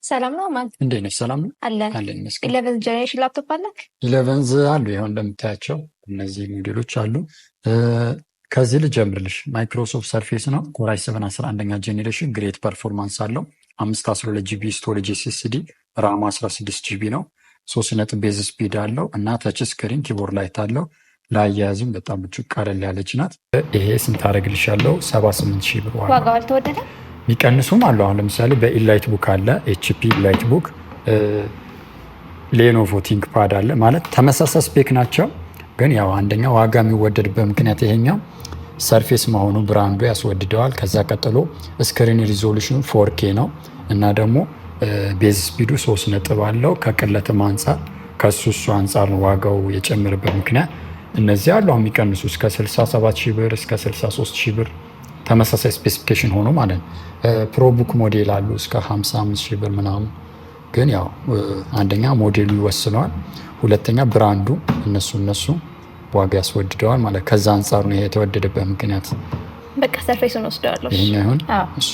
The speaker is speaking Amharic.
ሰላም ነው ማለት? እንዴት ነሽ? ሰላም ነው። አለን። አለን ይመስገን። 11th generation laptop አለ? 11th አሉ። ይኸው እንደምታያቸው እነዚህ ሞዴሎች አሉ። ከዚህ ልጀምርልሽ። Microsoft Surface ነው። Core i7 11ኛ generation፣ great performance አለው። 512 GB storage SSD፣ RAM ኡ 16 GB ነው። 3 ነጥብ base speed አለው እና touch screen፣ keyboard light አለው። ለአያያዝም በጣም ምቹ፣ ቀለል ያለች ናት። ይሄ ስንት አደርግልሻለሁ? 78 ሺህ ብር ዋጋ። ዋጋው አልተወደደም? የሚቀንሱም አሉ። አሁን ለምሳሌ በ EliteBook አለ፣ HP EliteBook፣ Lenovo ThinkPad አለ። ማለት ተመሳሳይ spec ናቸው፣ ግን ያው አንደኛው ዋጋ የሚወደድበት ምክንያት ይሄኛው Surface መሆኑ brand ኡ ያስወድደዋል። ከዛ ቀጥሎ screen resolution ኑ 4K ነው እና ደግሞ base speed ኡ 3 ነጥብ አለው። ከቅለትም አንጻር ከሱ እሱ አንጻር ነው ዋጋው የጨመረበት ምክንያት። እነዚህ አሉ አሁን የሚቀንሱ እስከ 67 ሺህ ብር፣ እስከ 63 ሺህ ብር ተመሳሳይ specification ሆኖ ማለት ነው። ProBook ሞዴል አሉ እስከ 55 ሺህ ብር ምናምን። ግን ያው አንደኛ ሞዴሉ ይወስነዋል፣ ሁለተኛ brand ኡ እነሱ ዋጋ ያስወድደዋል ማለት ከዛ አንጻር ነው ይሄ የተወደደበት ምክንያት። በቃ Surface ኡን ወስደዋለሁ። ይሄኛው ይሁን። አዎ። እሺ።